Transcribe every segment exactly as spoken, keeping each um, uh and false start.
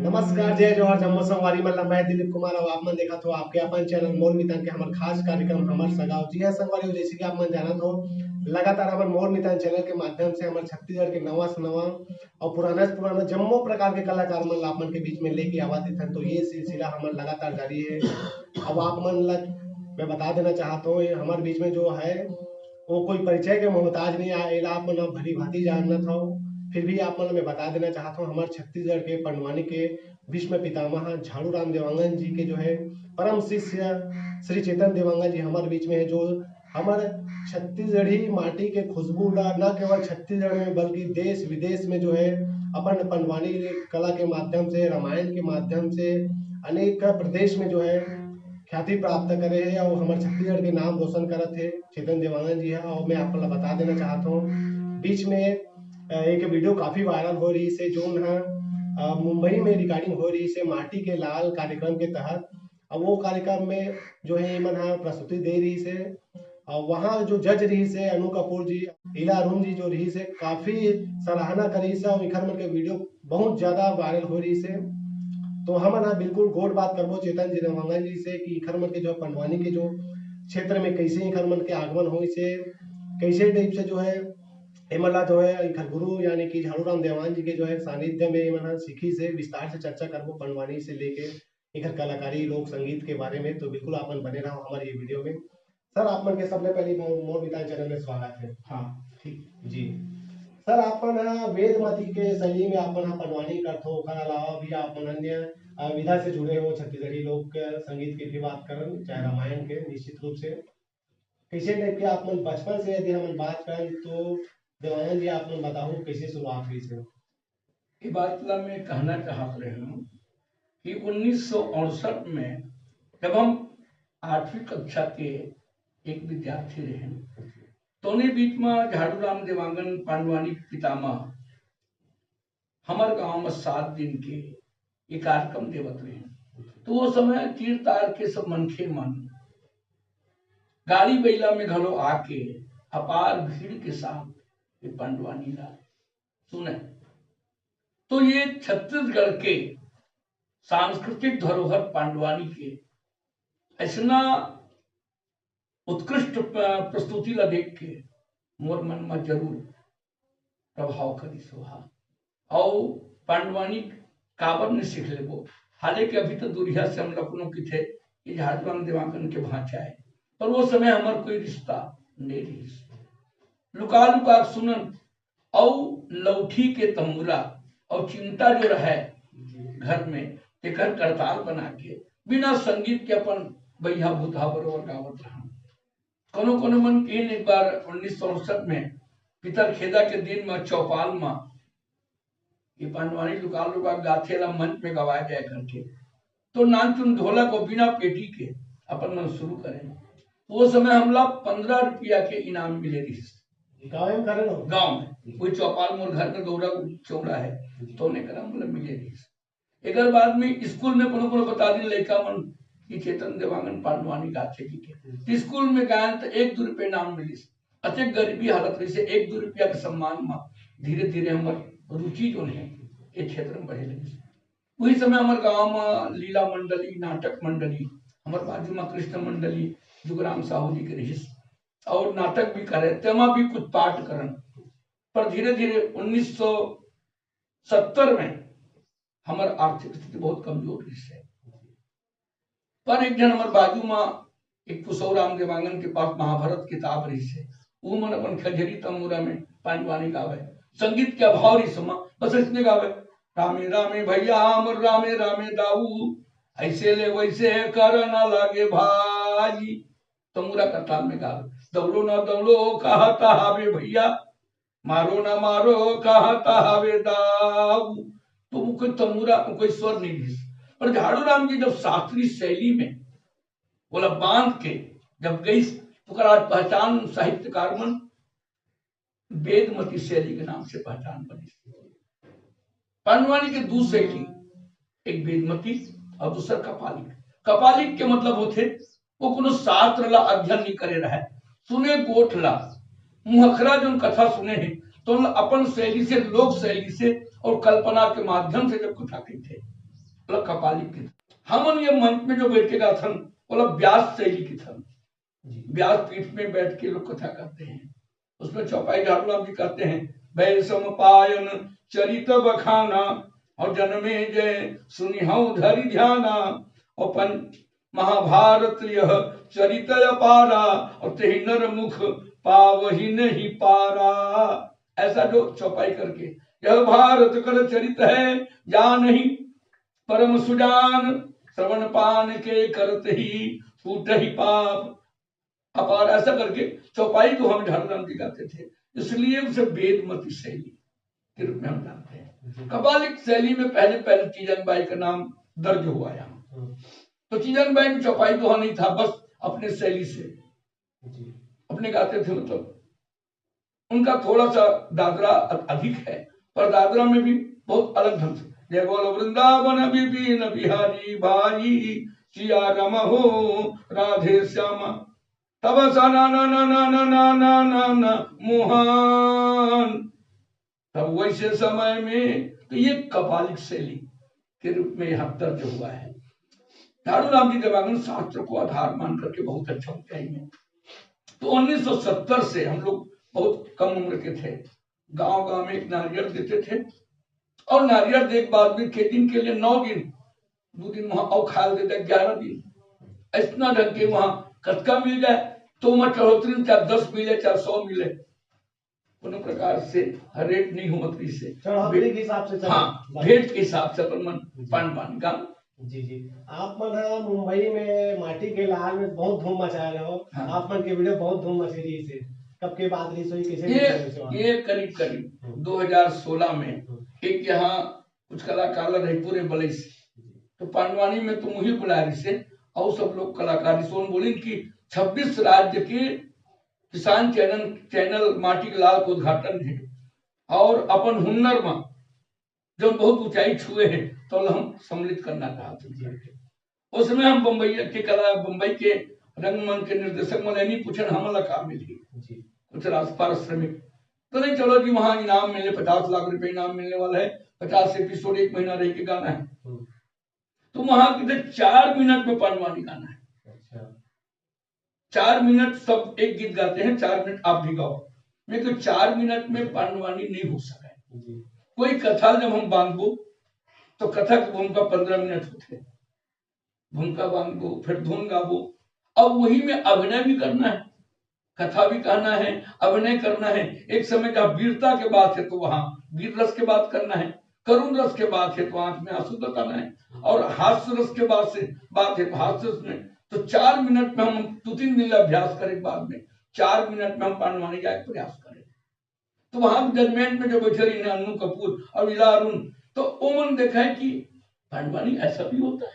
नमस्कार, जय जोहार, जम्मो संगवारी मन ला। मैं दिलीप कुमार, अउ आप मन देखत हो आपके अपन चैनल मोर मितान के हमर खास कार्यक्रम हमर सगाव। जी हाँ संगवारी हो, जैसे कि आप मन जानत हो, लगातार हमन मोर मितान चैनल के माध्यम से हमर छत्तीसगढ़ के नवा से नवा अउ पुराना से पुराना जम्मो प्रकार के कलाकार मन ला आप मन के बीच में लेके आवत हन। तो ये सिलसिला हमर लगातार जारी है। अब आप मन ला मैं बता देना चाहत हूँ, ये हमर बीच में जो है वो कोई परिचय के मोहताज नहीं आए, एला आप मन अब भली भांति जानत हो। फिर भी आप मन ला मैं बता देना चाहत हूँ, हमर छत्तीसगढ़ के पंडवानी के भीष्म पितामह झाड़ू राम देवांगन जी के जो है परम शिष्य श्री चेतन देवांगन जी हमर बीच में है, जो हमर छत्तीसगढ़ी माटी के खुशबू ला न केवल छत्तीसगढ़ में बल्कि देश विदेश में जो है अपन पंडवानी कला के माध्यम से, रामायण के माध्यम से अनेक प्रदेश में जो है ख्याति प्राप्त करे है और हमर छत्तीसगढ़ के नाम रोशन करत है चेतन देवांगन जी है। और मैं आप ला बता देना चाहत हूँ, बीच में अ, एक वीडियो काफी वायरल हो रही से, जोन ह अ, मुंबई में रिकॉर्डिंग हो रही से माटी के लाल कार्यक्रम के तहत। अब वो कार्यक्रम में जो है इमन ह प्रस्तुति दे रही से, और वहाँ जो जज रही से अनु कपूर जी, इला अरुण जी जो रही से काफी सराहना करी से, और इखर मन के वीडियो बहुत ज्यादा वायरल हो रही से। तो हमन ह बिल्कुल गोठ बात करबो चेतन जी देवांगन जी से कि इखर मन के जो पंडवानी के जो क्षेत्र में कैसे इखर मन के आगमन होइस हे, कैसे टाइप से जो है एमन ला जो है इखर गुरु यानी कि झाड़ू राम देवांगन जी के जो है सानिध्य में एमन ह सीखिस हे, विस्तार से चर्चा करबो पंडवानी से लेके इखर कलाकारी, लोक संगीत के बारे में। तो बिल्कुल आप मन बने रहो हमारे ये वीडियो में। सर, आप मन के सबले पहले मो-, मोर मितान चैनल में स्वागत है। हाँ, ठीक। जी। सर, आप मन ह वेदमती के शैली में आप मन ह पंडवानी करथो, ओकर अलावा भी आप मन अन्य, अ, विधा से जुड़े हो, छत्तीसगढ़ी लोक संगीत की भी बात करन, चाहे रामायण के, निश्चित रूप से। कैसे टाइप के आप मन बचपन से यदि हमन बात करन तो देवानंद जी आप मन बताओ कैसे शुरुआत हुई से? ये बात ला मैं कहना चाहत रहे हूँ कि उन्नीस सौ अड़सठ में जब हम आठवीं कक्षा के एक विद्यार्थी रहे, तोने बीच में झाड़ू राम देवांगन पंडवानी पितामह हमर गांव में सात दिन के ये कार्यक्रम देवत रहे। तो वो समय तीर तार के सब मनखे मन गाड़ी बैला में घलो आके अपार भीड़ के साथ ये पंडवानी ला सुने। तो ये छत्तीसगढ़ के सांस्कृतिक धरोहर पंडवानी के ऐसना उत्कृष्ट प-, प्रस्तुति ला देख के मोर मन में जरूर प्रभाव करिस होहा। अउ पंडवानी काबर ने सीख लेबो, हालांकि अभी तो दुरिहा से हम लखनऊ किथे कि झाड़ू राम देवांगन के भांचा है, पर वो समय हमर कोई रिश्ता नहीं रहिस। लुका लुका के सुनन अउ लौठी के तमुरा अउ चिमटा जो रहे घर में, तेकर करताल बना के बिना संगीत के अपन बइहा भूतहा बरोबर गावत रहन। कोनो कोनो मन किहिन एक बार उन्नीस सौ अड़सठ में पितरखेदा के दिन में चौपाल में ये पंडवानी लुका लुका गाथे ला मंच में गवाए जाए करके, तो नानचुन ढोलक अउ बिना पेटी के अपन मन शुरू करें। वो समय हमला पन्द्रह रुपया के इनाम मिले रहिस। गाँव में करे ना? गाँव में। कोई चौपाल मोर घर में गौरा चौड़ा है, तो ओने करा हमला मिले रहिस। एकर बाद में स्कूल में कोनो कोनो बता दिन लइका मन कि चेतन देवांगन पंडवानी गाथे कि के। स्कूल में गायन त एक दू रुपया इनाम मिलिस। अतेक गरीबी हालत रहिस हे, एक दू रुपया के सम्मान म धीरे धीरे हमर रुचि जोन हे, ए क्षेत्र में बढ़े लगिस। उही समय हमर गांव म लीला मंडली, नाटक मंडली, हमर बाजू म कृष्ण मंडली, जुगराम साहू जी के रहिस, अउ नाटक भी करे, तेमा भी कुछ पाठ करन। पर धीरे धीरे उन्नीस सौ सत्तर में हमर आर्थिक स्थिति बहुत कमजोर रहिस हे। पर एक झन हमर बाजू म एक कुसौ राम देवांगन के पास महाभारत किताब रहिस हे, उमन अपन खजरी तमूरा में पंडवानी गावे। संगीत के अभाव रहिस म बस अइसने गावे, "रामे रामे भैया मोर रामे रामे दाऊ, ऐसे ले वैसे कर ना लागे भाई।" तमूरा करताल में गावे, "दौड़ो ना दौड़ो कहता हवे भैया, मारो ना मारो कहता हवे दाऊ।" तो वो कोई तमूरा, वो कोई स्वर नहीं रहिस। पर झाड़ू राम जी जब शास्त्रीय शैली में ओला बांध के जब गइस, तो ओकर आज पहचान साहित्यकार मन वेदमती शैली के नाम से पहचान बनिस। पंडवानी के दू शैली, एक वेदमती अउ दूसर कपालिक। कपालिक के मतलब होथे वो कोनो शास्त्र ला अध्ययन नइ करे रहय, सुने गोठ ला, मुहखरा जोन कथा सुने हे, तो ओला अपन शैली से, लोक शैली से अउ कल्पना के माध्यम से जब कथा कहिथे, ओला कपालिक कहिथे। हमन ये मंच में जो बैठ के गाथन, ओला व्यास शैली कहिथे। जी। व्यासपीठ में बैठ के लोग कथा करते हैं। उसमें चौपाई झाड़ूराम जी कहते हैं, "बैसम पायन चरित बखाना, और जनमेजय सुनिहौ धरि ध्याना, और पं-, महाभारत यह चरित अपारा, और तेहि नर मुख पावहि नहीं पारा।" ऐसा जो चौपाई करके, "यह भारत कर चरित है, जानहि परम सुजान, श्रवण पान के करत ही छूटहि पाप अपार", ऐसा करके चौपाई को हम झाड़ूराम जी गाते थे, इसलिए उसे वेदमती शैली के रूप में हम जानते हैं। जी। कपालिक शैली में पहले पहले तीजन बाई का नाम दर्ज हुआ यहाँ। हम्म। तो तीजन बाई में चौपाई दोहा नहीं था, बस अपने शैली से जी। अपने गाते थे, मतलब उनका थोड़ा सा दादरा अ-, अधिक है, पर दादरा में भी बहुत अलग ढंग से, "जय बोल वृंदावन विपिन बिहारी भाई, सिया रम हो राधे श्यामा, तब सा ना ना ना ना ना ना ना ना ना मोहन।" तब वैसे समय में तो ये कपालिक शैली के रूप में यहाँ दर्ज हुआ है। झाड़ूराम जी देवांगन शास्त्र को आधार मान करके बहुत अच्छा ऊंचाई में। तो उन्नीस सौ सत्तर से हम लोग बहुत कम उम्र के थे, गांव गांव में एक नारियल देते थे, और नारियल दे के बाद भी के दिन के लिए नौ दिन, दो दिन वहां और खायल देते, ग्यारह दिन, इतना ढंग के वहां कतका मिल जाए, तो मैं चढ़ोतरी में चाहे दस मिले, चाहे सौ मिले, कोनो प्रकार से रेट नहीं होवत रहिसे। चढ़ोतरी के हिसाब से चढ़ा। हाँ, भेंट के हिसाब से अपन मन जी। पान पान का। जी, जी। आप मन ह मुंबई में माटी के लाल में बहुत धूम मचाए रहे हो। हाँ। आप मन के वीडियो बहुत धूम मचे रहिसे। कब के बात रहिस होही, कैसे ये, निकले रहिस वहाँ? ये करीब, करीब हम्म। दो हज़ार सोलह में हम्म। एक यहाँ कुछ कलाकार ला रहिपुर में बलइस। तो पांडवानी में तो मुही बुलाए रहिसे, और सब लोग कलाकार रहिसे। ओन बोलिन कि छब्बीस राज्य के किसान चैनल, चैनल माटी के लाल के उद्घाटन हे, और अपन हुनर म जो बहुत ऊंचाई छुए हे, तो हम सम्मिलित करना चाहते थे। उस समय हम बम्बई के कला, बम्बई के रंगमंच के निर्देशक मन ले नहीं पूछन, हमन ला का मिलही? जी। कुछ राज पारिश्रमिक। तो नहीं, चलो जी, वहां इनाम मिलने, पचास लाख रुपए इनाम मिलने वाला है, पचास एपिसोड, एक महीना रह के गाना है। हम्म। तो वहां कितने चार मिनट में पांडवानी गाना है। अच्छा। चार मिनट सब एक गीत गाते हैं, चार मिनट आप भी गाओ। मैं तो चार मिनट में पांडवानी नहीं हो सका है। जी। कोई कथा जब हम बांधबो, तो कथा की भूमिका पन्द्रह मिनट होते हैं। भूमिका बांधबो, फिर धुन गाबो, अब वही में अभिनय भी करना है, कथा भी कहना है, अभिनय करना है। एक समय का वीरता के बात है तो वहां वीर रस के बात करना है, करुण रस के बात है तो आंख में आंसू बताना है, और हास्य रस के बात से, बात है तो हास्य रस में। तो चार मिनट में हम दो तीन दिन अभ्यास करे के बाद में चार मिनट में हम पांडवानी गाए के प्रयास करें। तो वहां जजमेंट में जो बैठे रहिन अन्नू कपूर और इला अरुण, तो ओमन देखा है कि पांडवानी ऐसा भी होता है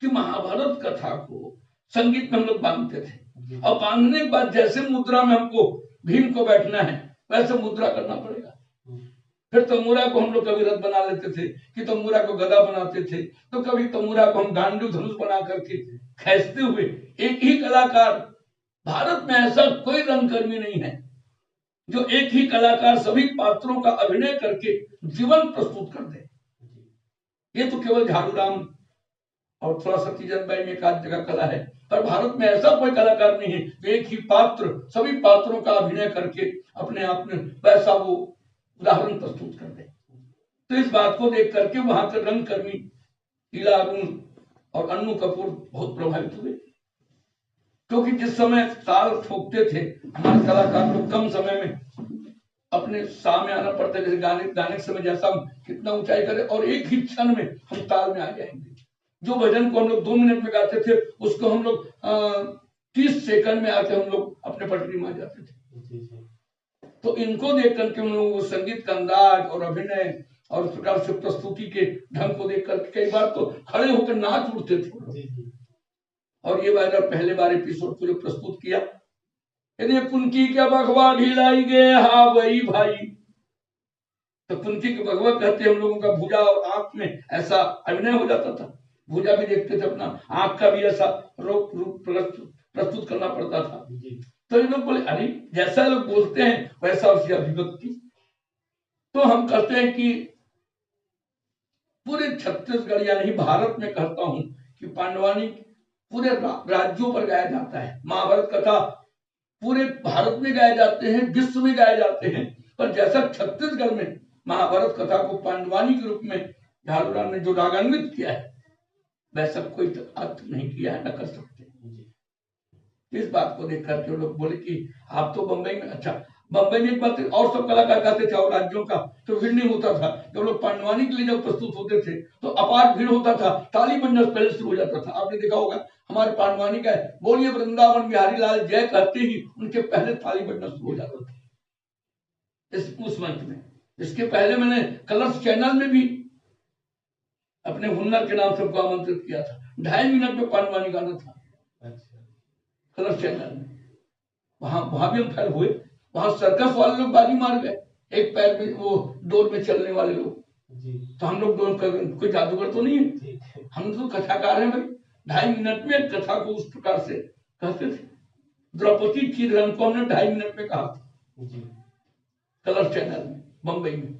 कि महाभारत कथा को संगीत में हम लोग बांधते थे, जी। और बांधने के बाद जैसे मुद्रा में हमको भीम को बैठना है, वैसे मुद्रा करना पड़ेगा। हम्म। फिर तमूरा को हम लोग कभी रथ बना लेते थे कि तमूरा को गदा बनाते थे, तो कभी तमूरा को हम गांडू धनुष बना करके खींचते हुए एक ही कलाकार, भारत में ऐसा कोई रंगकर्मी नहीं है जो एक ही कलाकार सभी पात्रों का अभिनय करके जीवन प्रस्तुत कर दे। ये तो केवल झाड़ूराम और थोड़ा सा तीजन बाई में एक आध जगह कला है, पर भारत में ऐसा कोई कलाकार नहीं है जो एक ही पात्र, सभी पात्रों का अभिनय करके अपने आप में वैसा वो उदाहरण प्रस्तुत कर दे। तो इस बात को देख करके वहां के रंगकर्मी इला अरुण और अन्नू कपूर बहुत प्रभावित हुए, क्योंकि जिस समय ताल ठोकते थे हमारे कलाकार लोग, कम समय में अपने सामने आना पड़ता है, जैसे गाने, गाने के समय जैसा हम कितना ऊंचाई करें और एक ही क्षण में हम ताल में आ जाएंगे। जो भजन को हम लोग दो मिनट में गाते थे, उसको हम लोग, अ, तीस सेकंड में आके हम लोग अपने पटरी में आ जाते थे। जी, जी। तो इनको देख करके उन लोगों को संगीत का अंदाज और अभिनय और उस प्रकार से प्रस्तुति के ढंग को देख करके कई बार तो खड़े होकर नाच उठते थे। जी, जी। और ये वाला पहले बार एपिसोड को जो प्रस्तुत किया, यदि कुंती के बघवा ढिलाई गे हा वही भाई, तो कुंती के बघवा कहते हम लोगों का भुजा और आंख में ऐसा अभिनय हो जाता था, भुजा भी देखते थे अपना, आंख का भी ऐसा रूप, रूप प्रस्तुत, प्रस्तुत करना पड़ता था। जी। तो ये लोग बोले, "अरे, जैसा लोग बोलते हैं वैसा उसकी अभिव्यक्ति।" तो हम कहते हैं कि पूरे छत्तीसगढ़, यानी भारत में कहता हूं कि पांडवानी पूरे रा-, राज्यों पर गाया जाता है। महाभारत कथा पूरे भारत में गाए जाते हैं, विश्व में गाए जाते हैं, पर जैसा छत्तीसगढ़ में महाभारत कथा को पांडवानी के रूप में झालूराम ने जो रागान्वित किया है, वैसा कोई तो आज तक नहीं किया है, न कर सकते। इस बात को देख करके लोग बोले कि आप तो बम्बई में, अच्छा, बम्बई में एक बात और, सब कलाकार गाते थे और राज्यों का तो भीड़ नहीं होता था। जब लोग पांडवानी के लिए जब प्रस्तुत होते थे तो अपार भीड़ होता था, ताली बजना पहले शुरू हो जाता था। आपने देखा होगा, हमारे पांडवानी का है, "बोलिए वृंदावन बिहारी लाल जय" कहते ही उनके पहले ताली बजना शुरू हो जाता था। इस उस मंच में, इसके पहले मैंने कलर्स चैनल में भी अपने हुनर के नाम सबको आमंत्रित किया था। ढाई मिनट में पांडवानी गाना था। अच्छा। कलर्स चैनल में, वहां वहां भी हम फेल हुए। वहां सर्कस वाले लोग बाजी मार गए, एक पैर में, वो डोर में चलने वाले लोग। जी। तो हम लोग दोनों कर, कोई जादूगर तो नहीं है, ठीक है। हम तो कथाकार हैं भाई। ढाई मिनट में कथा को उस प्रकार से कहते थे। द्रौपदी की धर्म को हमने ढाई मिनट में कहा था। जी। कलर्स चैनल में, बम्बई में।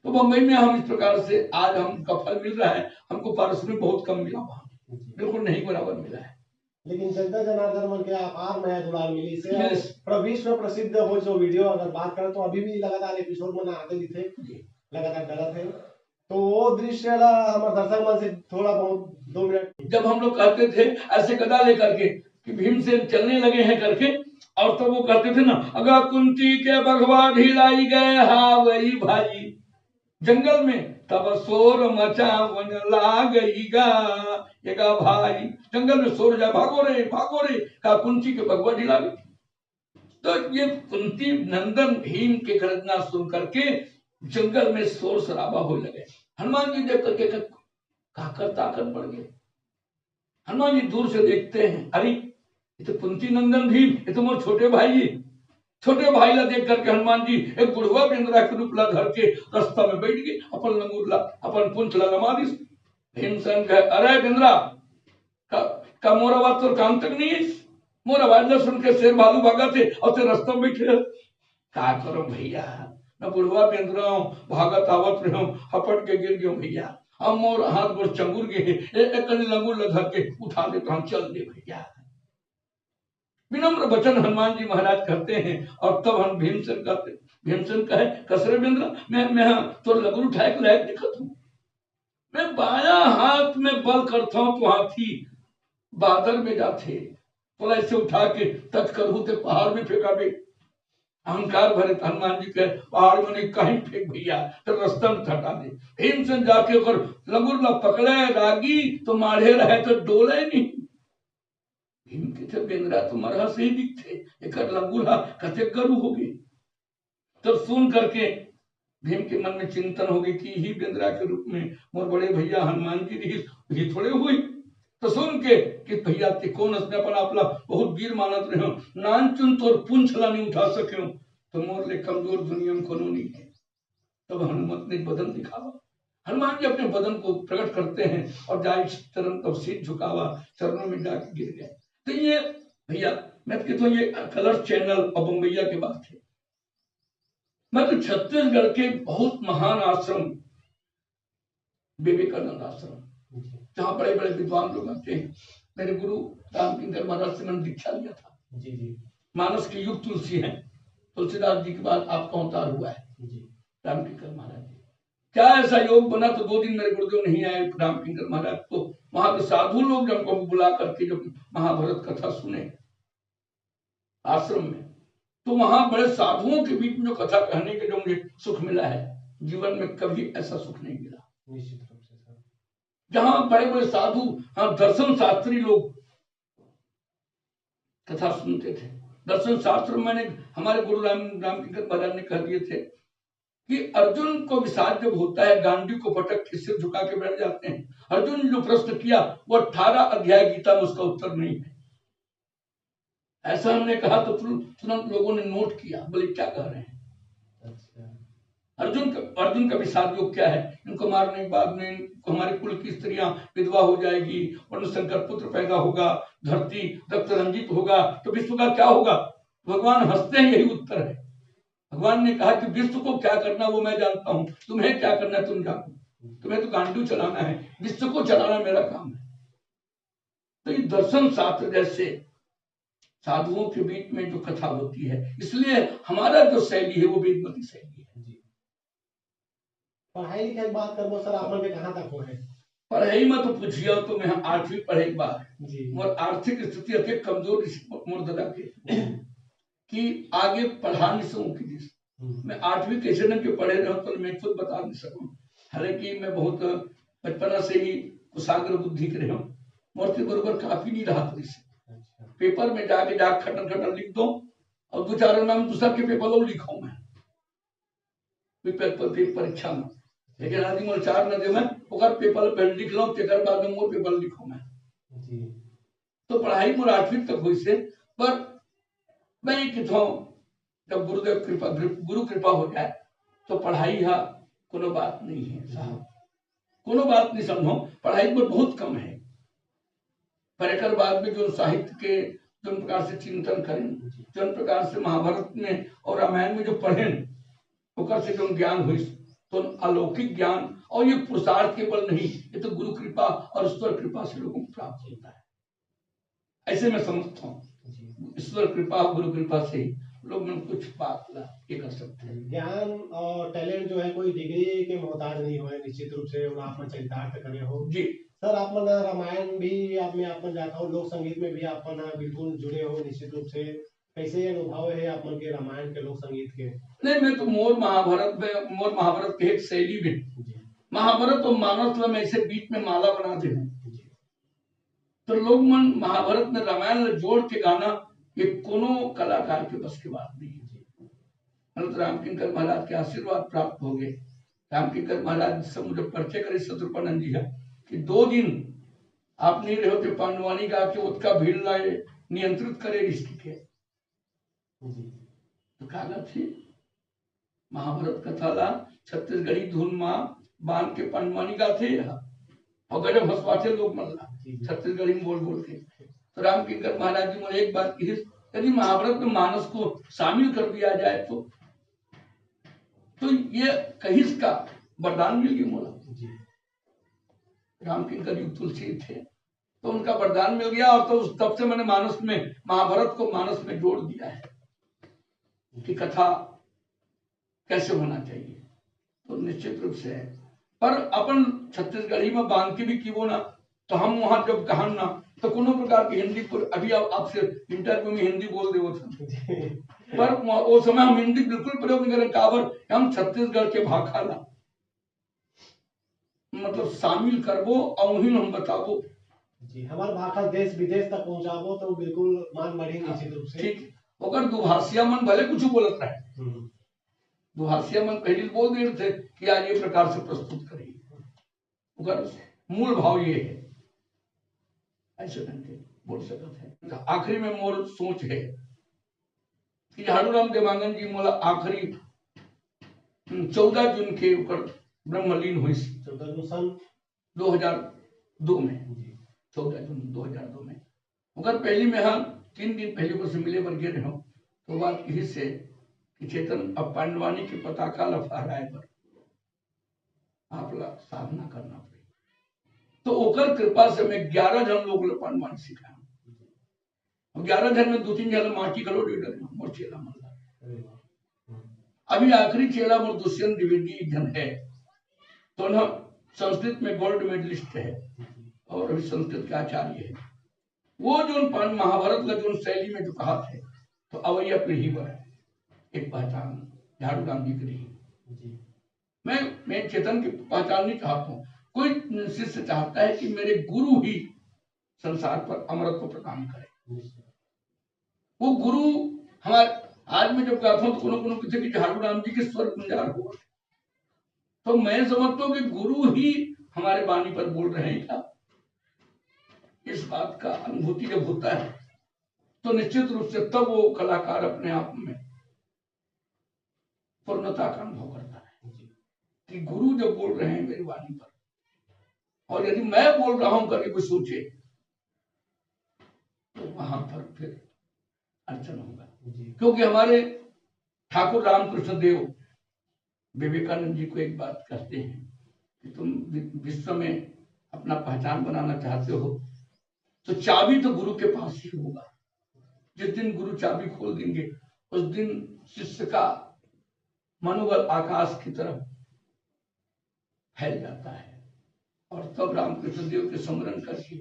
तो बम्बई में हम इस प्रकार से, आज हमका फल मिल रहा है, हमको पारिश्रमिक बहुत कम मिला वहां, जी। बिल्कुल नहीं बराबर मिला है। लेकिन जनता जनार्दन मन के अपार मया दुलार मिलिस हे। मिलिस। पूरा विश्व प्रसिद्ध हो जो वीडियो अगर बात करें तो अभी भी लगातार एपिसोड मन आते दिखथे, जी। लगातार डलत हे। तो वो दृश्य ला हमर दर्शक मन से थोड़ा बहुत दो मिनट। जब हम लोग कहते थे ऐसे गदा लेकर के कि भीमसेन चलने लगे हैं करके, और तब वो कहते थे ना, "अगा कुंती के बघवा ढिलाई गए हावई भाई, जंगल में तब शोर मचावन लागई गा, एगा भाई।" जंगल में शोर जाए, "भागो रे, भागो रे, का कुंती के बघवा ढिला गई।" तो ये कुंती नंदन भीम के गर्जना सुन करके जंगल में शोर शराबा होने लगे। हनुमान जी देख करके कहा, "काकर ताकर पड़ गए।" हनुमान जी दूर से देखते हैं, "अरे, ये तो कुंती नंदन भीम, ये तो मोर छोटे भाई है।" छोटे भाई ला देख करके हनुमान जी एक बुढ़वा बेंदरा के रूप ला धर के रास्ता में बैठ गए, अपन लंगूर ला, अपन पुंछ ला लमा दिस। भीमसेन कहे, "अरे बेंदरा, का, का मोर आवाज तोर कान तक नहीं है? मोर आवाज ला सुन के शेर भालू भागत हे और ते रास्ता में बैठे हे।" का करो भैया, मैं बुढ़वा बेंदरा हूँ, भागत आवत रहे हूँ, हपट के गिर गयो भैया। अब मोर हाथ गोड़ चंगुर गए हे, ए, एक कनी लंगूर ला धर के उठा दे तो हम चल दे भैया। विनम्र वचन हनुमान जी महाराज करते हैं और तब हम भीमसेन कहते, भीमसेन कहे, "कसरे बेंदरा, मैं, मैं हाँ तोर लंगूर उठाए के लायक दिखत हूँ? मैं बायां हाथ में बल करता हूँ तो हाथी बादर में जाथे, तोला ऐसे उठा के तच करहू ते पहाड़ में फेंकाबे।" अहंकार भरे हनुमान जी कहे, "पहाड़ में नहीं, कहीं फेंक भैया, तो रास्ता में हटा दे।" भीमसेन जाके ओकर लंगूर ला पकड़े, रागी तो माढ़े रहे तो डोले नहीं। भीम कथे, "बेंदरा तो मरहा सही दिखथे, एकर लंगूर हा कतेक गरू होगे।" तब सुन करके भीम के मन में चिंतन होगे कि ही बेंदरा के रूप में मोर बड़े भैया हनुमान जी रहिस, ही थोड़े हुई। तो सुन के कि भैया ते कोन अस, मैं अपन आप ला बहुत वीर मानत रहे हूँ, नानचुन तोर पुंछ ला नहीं उठा सके हूँ, तो मोर ले कमजोर दुनिया में कोनो नहीं है। तब हनुमत ने बदन दिखावा। हनुमान जी अपने बदन को प्रकट करते हैं और जाए चरण, तब सिर झुकावा, चरणों में जाके गिर गए। तो ये भैया, मैं तो कहता हूँ, ये कलर्स चैनल और बम्बैया के बात है। मैं तो छत्तीसगढ़ के बहुत महान आश्रम, विवेकानंद आश्रम, जहाँ बड़े-बड़े विद्वान लोग आते हैं। मेरे गुरु रामकिंकर महाराज से मैंने दीक्षा लिया था। जी, जी। मानस के युग तुलसी हैं, तुलसीदास जी के बाद आपका अवतार हुआ है। जी। रामकिंकर महाराज जी। क्या ऐसा योग बना तो दो दिन मेरे गुरुदेव नहीं आए रामकिंकर महाराज, तो वहां के साधु लोग जब हमको बुला करके जब महाभारत कथा सुने आश्रम में, तो वहां बड़े साधुओं के बीच में जो कथा कहने के जो मुझे सुख मिला है, जीवन में कभी ऐसा सुख नहीं मिला। निश्चित रूप से सर। जहां बड़े बड़े साधु, हाँ, दर्शन शास्त्री लोग कथा सुनते थे। दर्शन शास्त्र में मैंने, हमारे गुरु राम, रामकिंकर महाराज ने कह दिए थे कि अर्जुन को विषाद जब होता है, गांडी को पटक के सिर झुका के बैठ जाते हैं। अर्जुन ने जो प्रश्न किया, वो अठारह अध्याय गीता में उसका उत्तर नहीं है। ऐसा हमने कहा तो तुरंत, तुरंत लोगों ने नोट किया, बोले, "क्या कह रहे हैं?" अच्छा। अर्जुन का, अर्जुन का विषाद योग क्या है? इनको मारने के बाद में इनको, हमारे कुल की स्त्रियां विधवा हो जाएगी, वर्ण संकर पुत्र पैदा होगा, धरती रक्त रंजित होगा, तो विश्व का क्या होगा? भगवान हंसते हैं, यही उत्तर है। भगवान ने कहा कि विश्व को क्या करना वो मैं जानता हूं, तुम्हें क्या करना तुम जानो। तुम्हें तो गांडू चलाना है, विश्व को चलाना मेरा काम है। तो ये दर्शन शास्त्र जैसे साधुओं के बीच में जो कथा होती है, इसलिए हमारा जो शैली है वो वेदमती शैली है। पढ़ाई लिखाई के बात करबो सर, आप मन के कहाँ तक होए? पढ़ाई में तो पूछिए तो मैं आठवीं पढ़े के बाद जी। मोर आर्थिक स्थिति अति कमजोर रहिस मोर दादा के कि आगे पढ़ा नहीं सकूं कि जिस हम्म। मैं आठवीं कैसे ढंग के पढ़े रहूं तो मैं खुद बता नहीं सकूं। हालांकि मैं बहुत बचपना से ही कुशाग्र बुद्धि के रहे हूँ। मोर के बरोबर कापी नहीं रहा थोड़ी सी। अच्छा। पेपर में जाके जाके खटन खटन लिख दो और दो चार नाम दूसरा के पेपर लो लिखो मैं। पेपर, पेपर परीक्षा में। लेकिन आदि मोर चार न दे मैं ओकर पेपर पे लिख लो, तेकर बाद में मोर पेपर लिखो मैं। जी। तो पढ़ाई मोर आठवीं तक हुई से, पर मैं ये किथों जब गुरुदेव कृपा, गुरु कृपा हो जाए तो पढ़ाई हा कोनो बात नहीं है साहब, कोनो बात नहीं समझो, पढ़ाई में बहुत कम है। पर एकर बाद में जो साहित्य के जो प्रकार से चिंतन करें, जो प्रकार से महाभारत में और रामायण में जो पढ़ें, ओकर से जो ज्ञान हुई, तो अलौकिक ज्ञान, और ये पुरुषार्थ के बल नहीं, ये तो गुरु कृपा और ईश्वर कृपा से लोगों को प्राप्त होता है। ऐसे मैं समझता हूँ, जी। ईश्वर कृपा, गुरु कृपा से ही लोग मन कुछ बात ला ये कर सकते हैं। ज्ञान और टैलेंट जो है कोई डिग्री के मोहताज नहीं होए, निश्चित रूप से आप मन चरितार्थ करे हो। जी। सर, आप मन रामायण भी आप में आप मन जाता हो, लोक संगीत में भी आप मन बिल्कुल जुड़े हो निश्चित रूप से, कैसे अनुभव है आप मन के रामायण के लोक संगीत के? नहीं, मैं तो मोर महाभारत में, मोर महाभारत के एक शैली में जी। महाभारत और मानस ला मैं ऐसे बीच में माला बना दे हूँ। जी। तो लोग मन महाभारत में रामायण ला जोड़ के गाना ये कोनो कलाकार के बस की बात नहीं है। मतलब रामकिंकर महाराज के आशीर्वाद प्राप्त हो गए। रामकिंकर महाराज से मुझे परिचय करे शत्रुपानंद जी है कि दो दिन आप नहीं रहे होते पांडवानी गा के ओतका भीड़ ला नियंत्रित करे रिश्ती के। जी। तो का गाथे? महाभारत कथा ला छत्तीसगढ़ी धुन मा बांध के पांडवानी गाथे हा। और गजब हंसवाथे लोग मन ला जी, जी। छत्तीसगढ़ी में बोल बोल के। तो रामकिंकर महाराज जी मोला एक बात कहिस, यदि महाभारत में मानस को शामिल कर दिया जाए तो, तो ये कहिस का वरदान मिल गया मोला। जी। रामकिंकर युग तुलसी थे, तो उनका वरदान मिल गया और तो उस तब से मैंने मानस में, महाभारत को मानस में जोड़ दिया है कि कथा कैसे होना चाहिए। तो निश्चित रूप से है, पर अपन छत्तीसगढ़ी में बांध के भी किबो ना, तो हम वहां जब कहन ना, तो कोनो प्रकार की हिंदी को, अभी आप, आपसे इंटरव्यू में हिंदी बोल देवत हन, पर वो, वो समय हम हिंदी बिल्कुल प्रयोग नहीं करें। काबर? हम छत्तीसगढ़ के भाखा ला मतलब शामिल करबो और उही हम बताबो। जी, हमार भाखा देश विदेश तक पहुंचाबो तो बिल्कुल मान बढ़ी निश्चित रूप से। ठीक, ओकर दुभाषिया मन भले कुछ बोलत रहे, हम्म। दुभाषिया मन पहले बोल दे रहे थे कि आज ये प्रकार से प्रस्तुत करिए, ओकर मूल भाव ये है, ऐसे ढंग के बोल सकत है। तो आखिरी में मोर सोच है कि झाड़ू राम देवांगन जी मोला आखिरी, हम्म, चौदह जून के ओकर ब्रह्मलीन हुई चौदह जून सन दो हज़ार दो में, जी। चौदह जून दो हज़ार दो में। ओकर पहली में हम तीन दिन पहले ओकर से मिले बर गे रहे, तो बात यही से कि चेतन, अब पांडवानी के पताका ला फहराए बर आप ला साधना करना पड़ी। तो ओकर कृपा से मैं ग्यारह जन लोग ला पांडवानी सिखाया। और ग्यारह जन में दो तीन जन माटी घलो दे डरे, मोर चेला मन ला। अरे वाह। हम्म। अभी आखिरी चेला मोर दुष्यंत द्विवेदी एक जन है, तो ना संस्कृत में गोल्ड मेडलिस्ट है और अभी संस्कृत के आचार्य है। वो जो पान महाभारत का जो शैली में जो कहा थे, तो अवैया पीढ़ी पर एक पहचान झाड़ू राम जी की रही। जी। मैं, मैं चेतन की पहचान नहीं चाहता हूँ। कोई शिष्य चाहता है कि मेरे गुरु ही संसार पर अमरत्व प्रदान करे। निश्चित। वो गुरु हमारे, आज मैं जब गाता हूँ तो कोनो कोनो किथे कि झाड़ू राम जी के स्वर गुंजार हो, तो मैं समझता हूँ कि गुरु ही हमारे बानी पर बोल रहे हैं क्या, इस बात का अनुभूति जब होता है तो निश्चित रूप से तब वो कलाकार अपने आप में पूर्णता का अनुभव करता है जी। कि गुरु जब बोल रहे हैं मेरी वाणी पर और यदि मैं बोल रहा हूं करके कोई सोचे तो वहां पर फिर अड़चन होगा। जी। क्योंकि हमारे ठाकुर रामकृष्ण देव विवेकानंद जी को एक बात कहते हैं कि तुम वि-, विश्व में अपना पहचान बनाना चाहते हो, तो चाबी तो गुरु के पास ही होगा। जिस दिन गुरु चाबी खोल देंगे, उस दिन शिष्य का मनोबल आकाश की तरफ फैल जाता है। और तब रामकृष्ण देव के स्मरण करके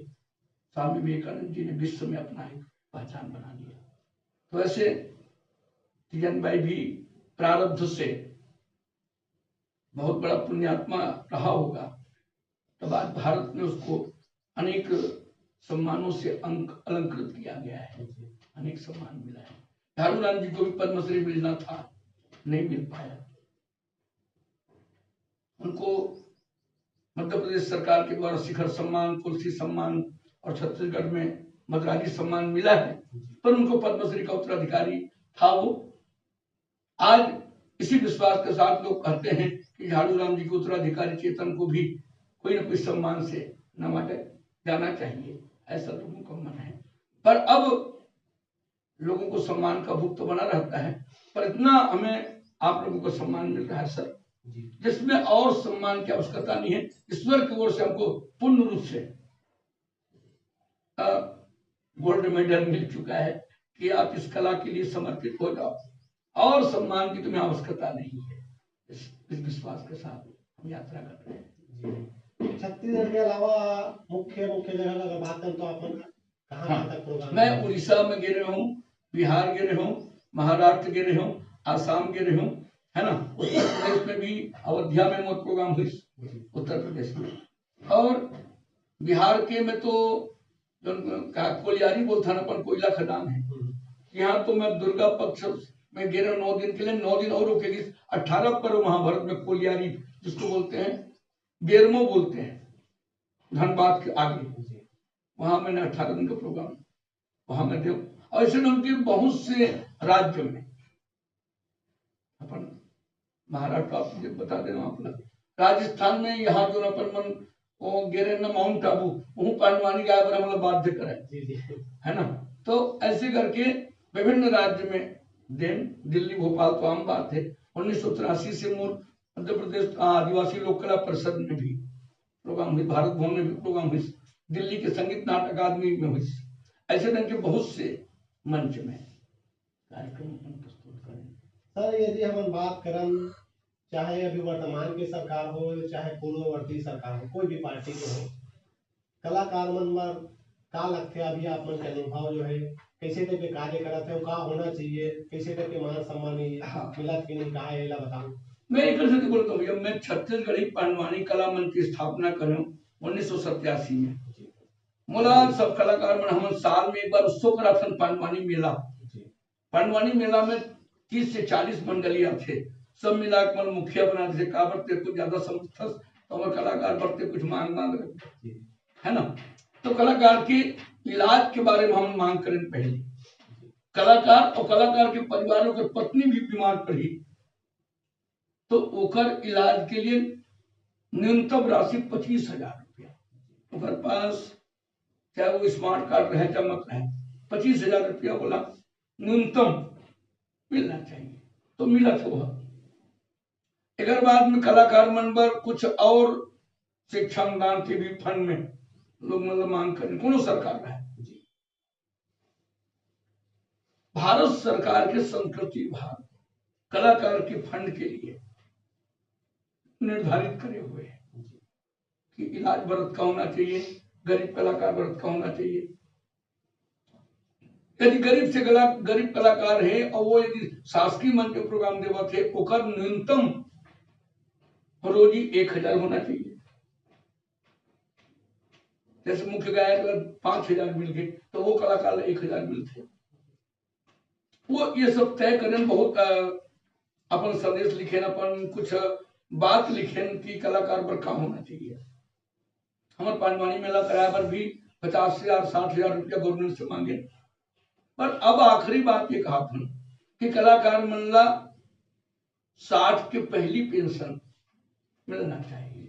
स्वामी विवेकानंद जी ने विश्व में अपना एक पहचान बना लिया। तो ऐसे तीजन बाई भी प्रारब्ध से बहुत बड़ा पुण्यात्मा रहा होगा, तब आज भारत में उसको अनेक सम्मानों से अंक-, अलंकृत किया गया है, अनेक सम्मान मिला है। झाड़ू राम जी को भी पद्मश्री मिलना था, नहीं मिल पाया। उनको मध्य प्रदेश सरकार के द्वारा शिखर सम्मान, तुलसी सम्मान और छत्तीसगढ़ में मद्राजी सम्मान मिला है, पर उनको पद्मश्री का उत्तराधिकारी था वो। आज इसी विश्वास के साथ लोग कहते हैं कि झाड़ू राम जी के उत्तराधिकारी चेतन को भी कोई ना कोई सम्मान से नवाजा जाना चाहिए, ऐसा लोगों का मन है। पर अब लोगों को सम्मान का भुक्त बना रहता है, पर इतना हमें आप लोगों को सम्मान मिल रहा है सर, जिसमें और सम्मान की आवश्यकता नहीं है। ईश्वर की ओर से हमको पूर्ण रूप से गोल्ड मेडल मिल चुका है कि आप इस कला के लिए समर्पित हो जाओ, और सम्मान की तुम्हें आवश्यकता नहीं है। इस, इस विश्वास के साथ हम यात्रा कर रहे हैं। छत्तीसगढ़ के अलावा मुख्य मुख्य जगह अगर बात करें तो आप कहाँ हाँ, तक प्रोग्राम मैं उड़ीसा में गे रहे हूँ, बिहार गे रहे हूँ, महाराष्ट्र गे रहे हूँ, आसाम गे रहे हूँ, है ना। उत्तर प्रदेश में भी अयोध्या में मोर प्रोग्राम हुई, उत्तर प्रदेश में। और बिहार के में तो जो का कोलियारी बोलता ना, अपन कोयला खदान है, यहाँ तो मैं दुर्गा पक्ष में गे रहे हूँ नौ दिन के लिए, नौ दिन और रुकेगी। अठारह पर्व महाभारत में कोलियारी जिसको बोलते हैं, बेरमो बोलते हैं, धनबाद के आगे, वहां मैंने अठारह दिन का प्रोग्राम वहां मैं दे। ऐसे उनके बहुत से राज्य में, अपन महाराष्ट्र आप मुझे बता देना, अपना राजस्थान में यहाँ जो अपन मन वो गे रहे ना माउंट आबू, वहू पंडवानी गाय बर हमला बाध्य करे, है ना। तो ऐसे करके विभिन्न राज्य में देन, दिल्ली भोपाल तो आम बात है। उन्नीस सौ तिरासी से मोर मध्य प्रदेश आदिवासी लोक कला परिषद में भी प्रोग्राम हुई, भारत भवन में भी प्रोग्राम हुई, दिल्ली के संगीत नाट्य अकादमी में हुई, ऐसे ढंग के बहुत से मंच में कार्यक्रम अपन प्रस्तुत करें। सर, यदि हम बात करन, चाहे अभी वर्तमान के सरकार हो, चाहे पूर्ववर्ती सरकार हो, कोई भी पार्टी के हो, कलाकार मन बर का लगथे अभी आप मन के अनुभव जो है, कैसे type के कार्य करत है, का होना चाहिए, कैसे type के मान सम्मान हाँ। मिलत कि नहीं, का है, एला बताओ। मैं एक से बोलता हूँ भैया, मैं छत्तीसगढ़ी पंडवानी कला मंच की स्थापना करे उन्नीस सौ सत्तासी में। मोला सब कलाकार मन हमन साल में एक बार उत्सव कराथन पंडवानी मेला। पंडवानी मेला में तीस से चालीस मंडली आथे, सब मिला के मन मुखिया बना देथे, काबर ते कुछ ज्यादा समझथस तो हमर कलाकार बर ते कुछ मांग मांग रख, है ना। तो कलाकार के इलाज के बारे में हम मांग करें पहले। कलाकार और कलाकार के परिवारों के पत्नी भी बीमार पड़ी, तो ओकर इलाज के लिए न्यूनतम राशि पच्चीस हजार रुपया। ओकर पास चाहे वो स्मार्ट कार्ड रहे चाहे मत रहे, पच्चीस हजार रुपया बोला न्यूनतम मिलना चाहिए, तो मिला था वह। एक बाद में कलाकार मन बर कुछ और शिक्षा अनुदान के भी फंड में लोग मतलब मांग करें, कोनो सरकार रहे। भारत सरकार के संस्कृति विभाग कलाकार के फंड के लिए निर्धारित करे हुए हैं कि इलाज बरत का होना चाहिए, गरीब कलाकार बरत का होना चाहिए। यदि गरीब से गला, गरीब कलाकार है और वो यदि शासकीय मंच में प्रोग्राम देवत है, ओकर न्यूनतम रोजी एक हजार होना चाहिए। जैसे मुख्य गायक ला पांच हजार मिल गए, तो वो कलाकार ला एक हजार मिलते। वो ये सब तय करें, बहुत अपन संदेश लिखें, अपन कुछ बात लिखें कि कलाकार पर का होना चाहिए। हमारे पांडवानी मेला कराए पर भी पचास हजार, साठ हजार रुपया गवर्नमेंट से मांगे। पर अब आखिरी बात ये कहा था कि कलाकार मन ला साठ के पहली पेंशन मिलना चाहिए।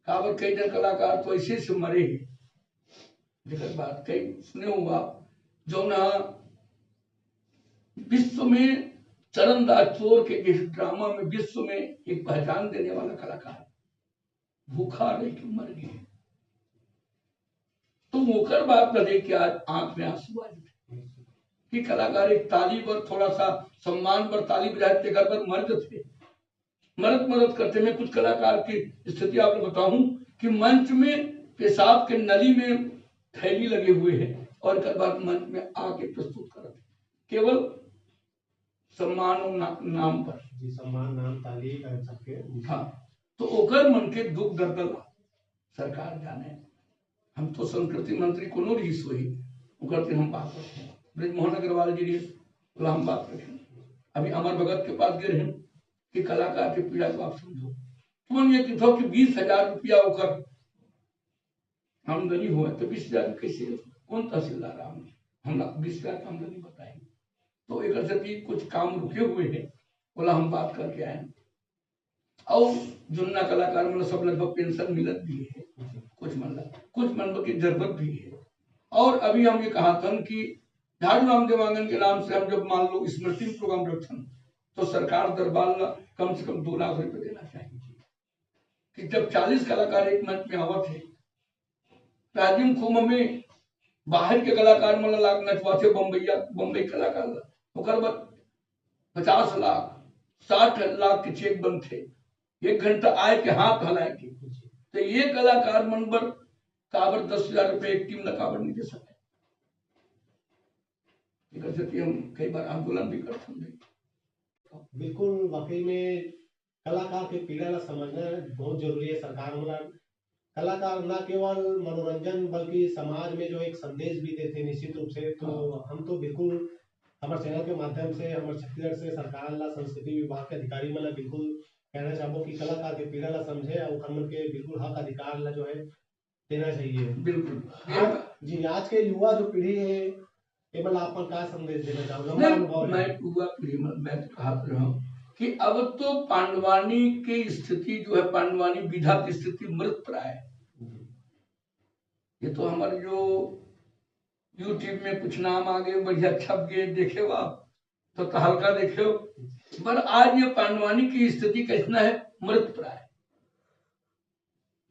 काबर कई जन कलाकार तो ऐसे से मरे हैं, जेकर बात कई सुने होगा, जो ना विश्व में चरणदास चोर के इस ड्रामा में विश्व में एक पहचान देने वाला कलाकार, भूखा रह के मर गए। तो ओकर बात बदे के आज आंख में आंसू आ जाथे कि कलाकार एक ताली बर, थोड़ा सा सम्मान बर ताली बजाए, तेकर बर मर जथे। मरत मरत करते में कुछ कलाकार की स्थिति आप बताऊं कि मंच में पेशाब के नली में थैली लगे हुए हैं और एकर बाद मंच में आके प्रस्तुत करत हैं, केवल सम्मान और ना, नाम पर। जी, सम्मान, नाम, ताली, अ, सबके। जी। हाँ, तो ओकर मन के दुख दर्द ला सरकार जाने। हम तो संस्कृति मंत्री कोनो रहिस होही, ओकर से हम बात रखें। ब्रजमोहन अग्रवाल जी रहिस, ओला हम बात रखें। अभी अमर भगत के पास गए हैं कि कलाकार के पीड़ा को आप समझो। तुमन ये कथो कि बीस हजार रुपया ओकर आमदनी होय तो बीस हजार में कैसे, कौन तहसीलदार आम-, हमला बीस हजार का आमदनी बताए? तो एकर से भी कुछ काम रुके हुए हैं, ओला हम बात करके आए। और जुन्ना कलाकार मन सब लगभग पेंशन मिलत भी है, कुछ मन ला, कुछ मन की जरूरत भी है। और अभी हम ये कहा था कि झाड़ू राम देवांगन के नाम से हम जब मान लो स्मृति प्रोग्राम रखथन, तो सरकार दरबार ला कम से कम दो लाख रुपए देना चाहिए कि जब चालीस कलाकार एक मंच में आवत है, राजिम कुंभ में बाहर के कलाकार मन ला नचवाथे, बम्बैया, बम्बई कलाकार ला, ओकर बाद पचास लाख, साठ लाख के चेक बनथे, एक घंटा आए के हाथ हलाए के। तो ये कलाकार मन बर काबर दस हजार रुपए एक टीम ला काबर नहीं दे सके? एकर सेती हम कई बार आंदोलन भी करथन भाई। बिल्कुल, वाकई में कलाकार के पीड़ा ला समझना बहुत जरूरी है। सरकार मन ला कलाकार ना केवल मनोरंजन बल्कि समाज में जो एक संदेश भी देथे निश्चित रूप से। तो हाँ। हम तो बिल्कुल हमर चैनल के माध्यम से हमर छत्तीसगढ़ से सरकार ला, संस्कृति विभाग के अधिकारी मन ला बिल्कुल कहना चाहबो कि कलाकार के पीड़ा ला समझे और ओकर मन के बिल्कुल हक अधिकार ला जो है देना चाहिए। बिल्कुल। आज, जी, आज के युवा जो पीढ़ी है, ये मतलब आप मन का संदेश देना चाहोगे? नहीं, अनुभव है। मैं युवा पीढ़ी में, मैं तो कहा रहा हूँ कि अब तो पांडवानी की स्थिति जो है, पांडवानी विधा की स्थिति मृत प्राय है। ये तो हमारे जो YouTube में कुछ नाम आ गए, बढ़िया छप गए, देखे हो आप, तो तहलका देखे हो। पर आज ये पांडवानी की स्थिति कैसना है? मृत प्राय।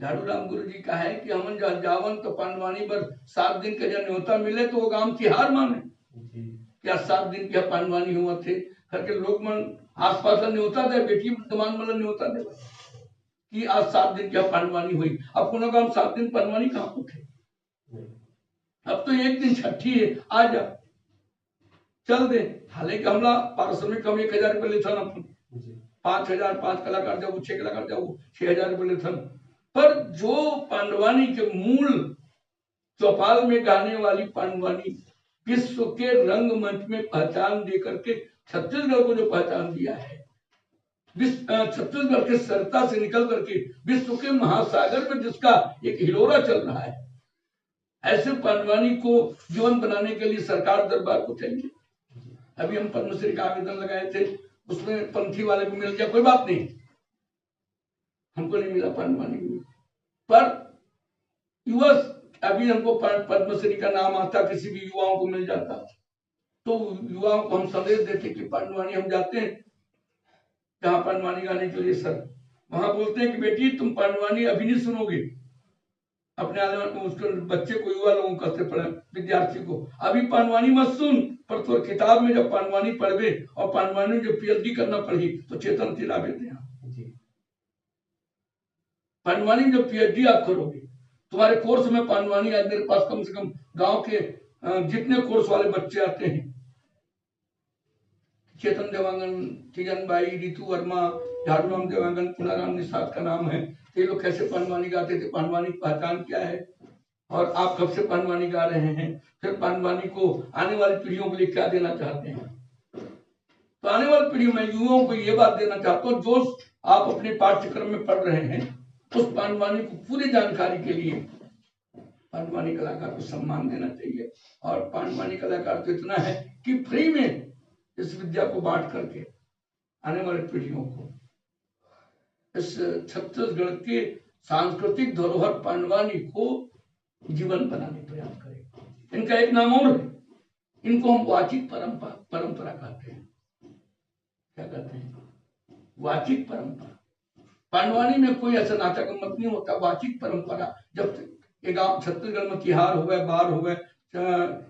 झाड़ू राम गुरु जी का है कि हमन जहाँ जावन तो पांडवानी बर सात दिन के जब न्योता मिले तो वो गांव तिहार माने। जी। क्या सात दिन के पांडवानी हुआ थे करके लोग मन आसपास ला न्योता दे, बेटी दमान मन ला न्योता दे कि आज सात दिन के पांडवानी हुई। अब कोनो गांव सात दिन पांडवानी कहाँ होथे? अब तो एक दिन छठी है, आ जा, चल दे। हालांकि हमला पारिश्रमिक हम एक हजार रुपये लेथन अपन, जी। पाँच हजार, पाँच कलाकार जाओ, छह कलाकार जाओ, छह हजार रुपये लेथन। पर जो पांडवानी के मूल चौपाल में गाने वाली पांडवानी विश्व के रंगमंच में पहचान दे करके छत्तीसगढ़ को जो पहचान दिया है, विश्व, अ, छत्तीसगढ़ के सरिता से निकल करके विश्व के महासागर में जिसका एक हिलोरा चल रहा है, ऐसे पांडवानी को जीवन बनाने के लिए सरकार दरबार को चाहिए। अभी हम पद्मश्री का आवेदन लगाए थे, उसमें पंथी वाले को मिल गया, कोई बात नहीं, हमको नहीं मिला पांडवानी में। पर युवा, अभी हमको प-, पद्मश्री का नाम आता, किसी भी युवाओं को मिल जाता, तो युवाओं को हम संदेश देते कि पांडवानी हम जाते हैं, जहाँ पांडवानी गाने के लिए सर, वहां बोलते हैं कि बेटी, तुम पांडवानी अभी नहीं सुनोगे, अपने आने वाले उसको बच्चे को, युवा लोगों को कहते पड़े, विद्यार्थी को, अभी पांडवानी मत सुन, पर तोर किताब में जब पांडवानी पढ़बे और पांडवानी में जब पीएचडी करना पड़ी तो चेतन तिराबे ते यहाँ। जी। पांडवानी में जब पीएचडी आप करोगे, तुम्हारे कोर्स में पांडवानी, आज मेरे पास कम से कम गांव के, अ, जितने कोर्स वाले बच्चे आते हैं, चेतन देवांगन, तीजन बाई, रितु वर्मा, झाड़ूराम देवांगन, पुनाराम निषाद का नाम है। तो ये लोग कैसे पांडवानी गाते थे, पांडवानी की पहचान क्या है, और आप कब से पांडवानी गा रहे हैं, फिर पांडवानी को आने वाली पीढ़ियों के लिए क्या देना चाहते हैं? तो आने वाली पीढ़ी में युवाओं को ये बात देना चाहता हूँ, जो आप अपने पाठ्यक्रम में पढ़ रहे हैं, उस पांडवानी को पूरी जानकारी के लिए पांडवानी कलाकार को सम्मान देना चाहिए। और पांडवानी कलाकार तो इतना है कि फ्री में इस विद्या को बांट करके आने वाली पीढ़ियों को इस छत्तीसगढ़ के सांस्कृतिक धरोहर पांडवानी को जीवन बनाने का प्रयास करें। इनका एक नाम और है, इनको हम वाचिक परंपरा, परंपरा कहते हैं। क्या कहते हैं? वाचिक परंपरा। पांडवानी में कोई ऐसा नाचा गम्मत नहीं होता। वाचिक परंपरा, जब ये गांव छत्तीसगढ़ में तिहार होवे, बार होवे, अ,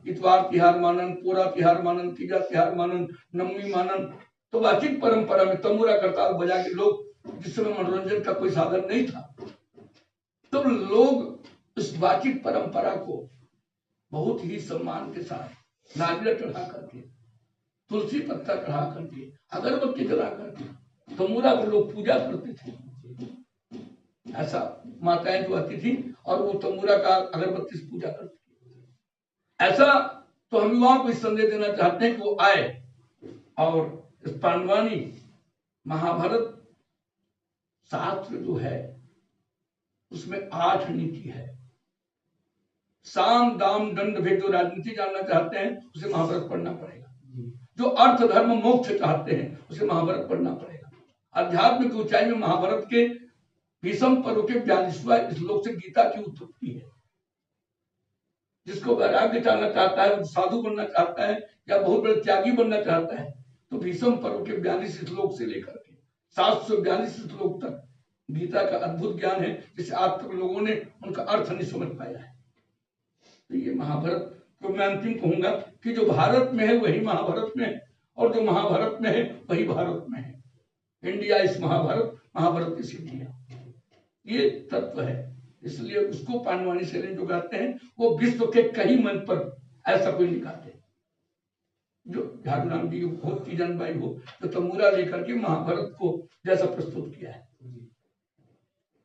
इतवार तिहार मानन, पोरा तिहार मानन, तीजा तिहार मानन, नवमी मानन, तो वाचिक परंपरा में तंबूरा करताल बजा के लोग, जिस समय मनोरंजन का कोई साधन नहीं था, तो लोग इस वाचिक परंपरा को बहुत ही सम्मान के साथ नारियल चढ़ा करके, तुलसी पत्ता चढ़ा करके, अगरबत्ती जला करके तंबूरा को लोग पूजा करते थे। ऐसा माताएं जो आती थी और वो तंबूरा का अगरबत्ती से पूजा करती थी। ऐसा तो हम युवाओं को इस संदेश देना चाहते हैं कि वो आए। और इस पांडवानी महाभारत शास्त्र जो है, उसमें आठ नीति है। साम दाम दंड भेद, जो राजनीति जानना चाहते हैं, उसे महाभारत पढ़ना पड़ेगा। जो अर्थ धर्म मोक्ष चाहते हैं, उसे महाभारत पढ़ना पड़ेगा। अध्यात्म की ऊंचाई में महाभारत के भीष्म पर्व के बयालीसवां श्लोक से गीता की उत्पत्ति है। जिसको वैराग्य चाहना चाहता है, साधु बनना चाहता है या बहुत बड़े त्यागी बनना चाहता है, तो भीष्म पर्व के बयालीस श्लोक से लेकर के सात सौ बयालीस श्लोक तक गीता का अद्भुत ज्ञान है, जिसे आज तक लोगों ने उनका अर्थ नहीं समझ पाया है। तो ये महाभारत को मैं अंतिम कहूंगा कि जो भारत में है वही महाभारत में है, और जो महाभारत में है वही भारत में है। India is Mahabharat, Mahabharat is India, ये तत्व है। इसलिए उसको पांडवानी शैली जो गाते हैं, वो विश्व के कहीं मंच पर ऐसा कोई नहीं गाते। जो झाड़ूराम जी हो, तीजन बाई हो, जो तंबूरा लेकर के महाभारत को जैसा प्रस्तुत किया है,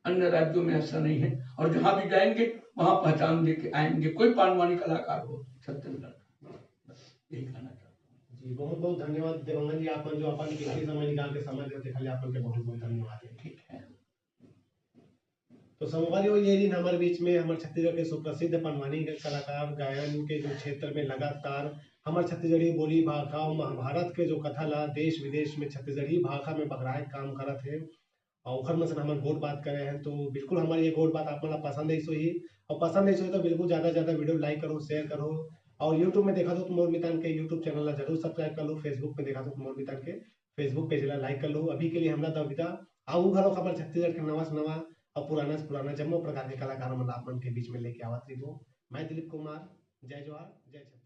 अन्य राज्यों में ऐसा नहीं है। और जहां भी जाएंगे, वहां पहचान दे के आएंगे, कोई पांडवानी कलाकार हो छत्तीसगढ़ का। बस यही कहना चाहता हूँ। जी, बहुत बहुत धन्यवाद देवंगन जी, आप जो अपन कीमती समय निकाल के समय दे, देखा आपन के बहुत बहुत धन्यवाद है। ठीक है। तो संगवारी हो, ये दिन हमारे बीच में हमारे छत्तीसगढ़ के सुप्रसिद्ध पंडवानी के कलाकार गायन के जो क्षेत्र में लगातार हमारे छत्तीसगढ़ी बोली भाखा और महाभारत के जो कथा ला देश विदेश में छत्तीसगढ़ी भाखा में बगराए काम करत है, और ओखर मन से हमन गोठ बात करे हैं। तो बिल्कुल हमारी ये गोठ बात आप मन ला पसंद आइस होही, और पसंद आइस होही तो बिल्कुल ज्यादा से ज्यादा वीडियो लाइक करो, शेयर करो, और YouTube में देखा तो मोर मितान के YouTube चैनल ला जरूर सब्सक्राइब कर लो, Facebook में देखा तो मोर मितान के Facebook पेज ला लाइक कर लो। अभी के लिए हमला दो विदा, आऊ घलो हमर छत्तीसगढ़ के नवा से नवा और पुराना से पुराना जम्मो प्रकार के कलाकार मन आप मन के बीच में लेके आवत रहिबो। मैं दिलीप कुमार, जय जोहार, जय छत्तीसगढ़।